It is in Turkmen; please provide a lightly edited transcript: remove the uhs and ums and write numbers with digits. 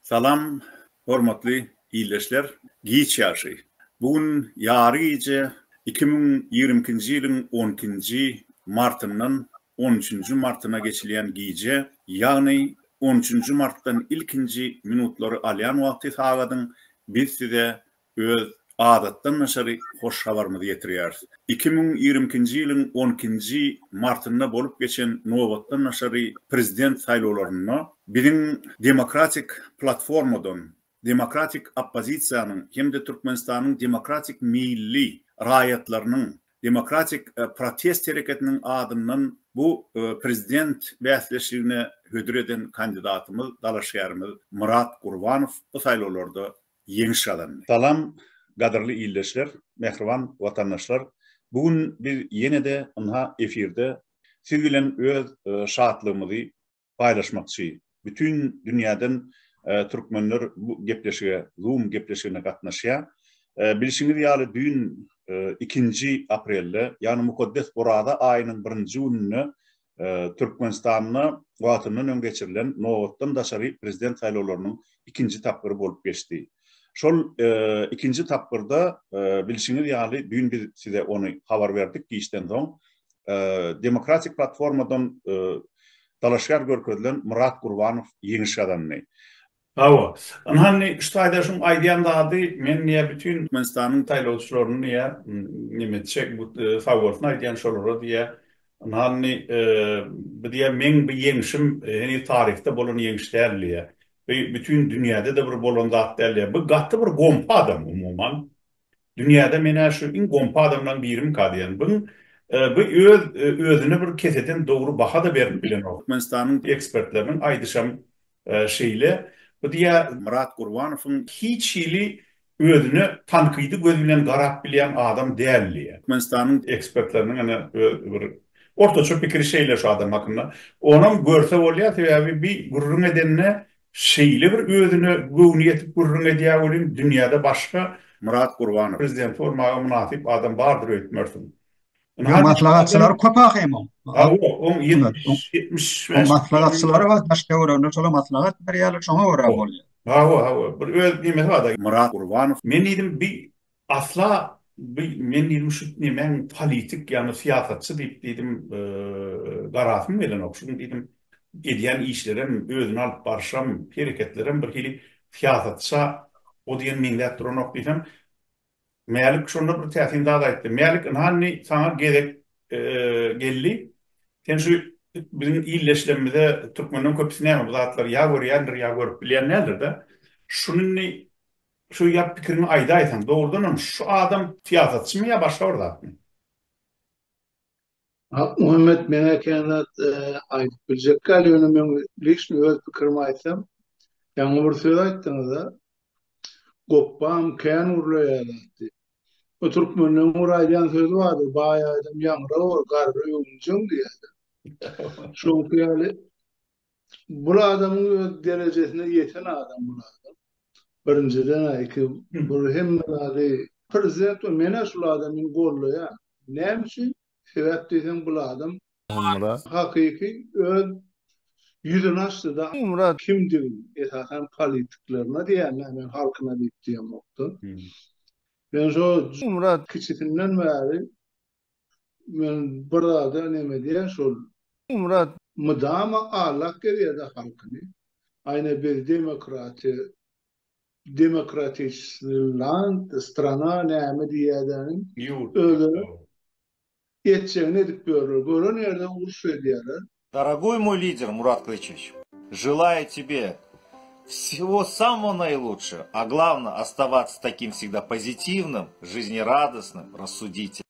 Salam hormatly ildeşler! Giç ýagşy. Bu gün ýary gije 2022-nji ýylyň on ikinji martyndan on üçünji martyna geçilýän gije, ýagny on üçünji martdan ilkinji minutlary alýan wagty sagadyň biz size öz adatdan daşary hoş habarymyzy ýetirýäris. 2022-nji ýylyň on ikinji martynda bolup geçen nobatdan daşary prezident saýlawlarynda biziň Demokratik platformadan, demokratik oppozisiýanyň hem-de Türkmenistanyň demokratik meýilli raýatlarynyň demokratik protest hereketiniň adyndan bu prezident bäsleşigine hödür eden kandidatymyz, dalaşgärimiz Myrat Gurbanow bu saýlawlarda ýeňiş gazandy. Salam gadyrly ildeşler, mähriban watandaşlar! Bu gün biz ýene-de ynha efirde siz bilen öz şatlygymyzy paýlaşmakçy. Bütin dünýäden türkmenler bu gepleşige, Zoom gepleşigine gatnaşýar. Bilşiňiz ýaly düýn ikinji aprelde, ýagny mukaddes Oraza aýynyň birinji gününde Türkmenistanda wagtyndan öň geçirilen nobatdan daşary prezident saýlawlarynyň ikinji tapgyry bolup geçdi. Şol ikinji tapgyrda bilşiňiz ýaly düýn biz size ony habar berdik giçden soň Demokratik platformadan dalaşgär görkezilen Myrat Gurbanow ýeňiş gazandy. Hawa. Ynha indi şu taýda şuň aýdýan zady men diýýär bütin Türkmenistanyň saýlawçylaryny diýýär neme etjek bu sag bolsun aýdýan şolara diýýär. Ynha indi bu diýýär meň bu ýeňşim heniz taryhda bolan ýeňiş däl diýýär. Bu bütin dünýäde-de bir bolan zat däl diýýär. Bu gaty bir gompa adam umuman. Dünýäde men-ä şu iň gompa adamlaň birimka diýen. Byň bu öz özüne bir keseden dogry baha-da berip bilenok. Türkmenistanyň ekspertleriniň aýdyşam şeýle. Bu diýýär. Myrat Gurbanowyň. Hiç hili özüne tankydy göz bilen garap bilýän adam däl diýýär. Türkmenistanyň ekspertleriniň ene öz bir ortaça pikiri şeýle şu adam hakynda. Onam görse bolýar, sebäbi bi gürrüň edende Şeýle bir özüne göwni ýetip gürrüň edýär welin, dünýäde başga Myrat Gurbanow. Prezident bolmaga mynasyp adam bardyr öýtmersiň. Ynha, Maslahatçylary köp ahym oň. Hawa, oň 75. Maslahatçylary bar, daş-töwereginde şola maslahat berýärler, şoňa görä bolýar. Hawa, hawa, bir öz nemesi bar-da. Myrat Gurbanow. Men diýdim, bi Asla bi men diýdim şu nemäň politik ýagny syýasatçy diýip diýdim garasym gelenok şuň diýdim edýän işlerem özüni alyp barşam hereketlerem bir hili syýasatça o diýen meňzäp duranok diýsem Mälik şonda bir täsin zat aýtdy Mälik ynha indi saňa gezek geldi sen şu biziň ildeşlerimize türkmenden köpüsi näme bu zatlary ýa görýändir ýa görüp bilýän däldir-de şuny indi Şu ýa pikiriňi aýdaýsaň, dogrudanam şu adam syýasatçymy ýa başga bir zatmy? Akmuhammet meňä kän zat aýdyp biljek däl ýöne meň liçny öz pikirimi aýtsam ýaňy bir söz aýtdyňyzda gopbam kän gürleýär zat diýip. Bu türkmenleň bir aýdýan sözi bardyr baý adam ýaňra bor garry öwünjeň diýýärler. Şoňky ýaly Bul adamyň öz derejesine ýeten adam bul adam. Birinjiden iki bul hemme zady prezident we menä şul adamyny gollaýan. Näme üçin? Sebäp diýseň bul adam hakyky öz ýüzüni açdyda kimdigini esasan politiklerine diýýän men halkyna diýip diýemokda. Men şo kiçisinden bäri Men bir zada neme diýen şol. Myrat. Mydama allap gezýärde halkyny. Aýna biz demokratiýa demokratiçny land strana näme diýýädäniň özleri etjegini edip ýörler. Gören ýerde uruş edýärler. Дорогой мой лидер Мурат Клычевич, желаю тебе всего самого наилучшего, а главное оставаться таким всегда позитивным, жизнерадостным, рассудительным.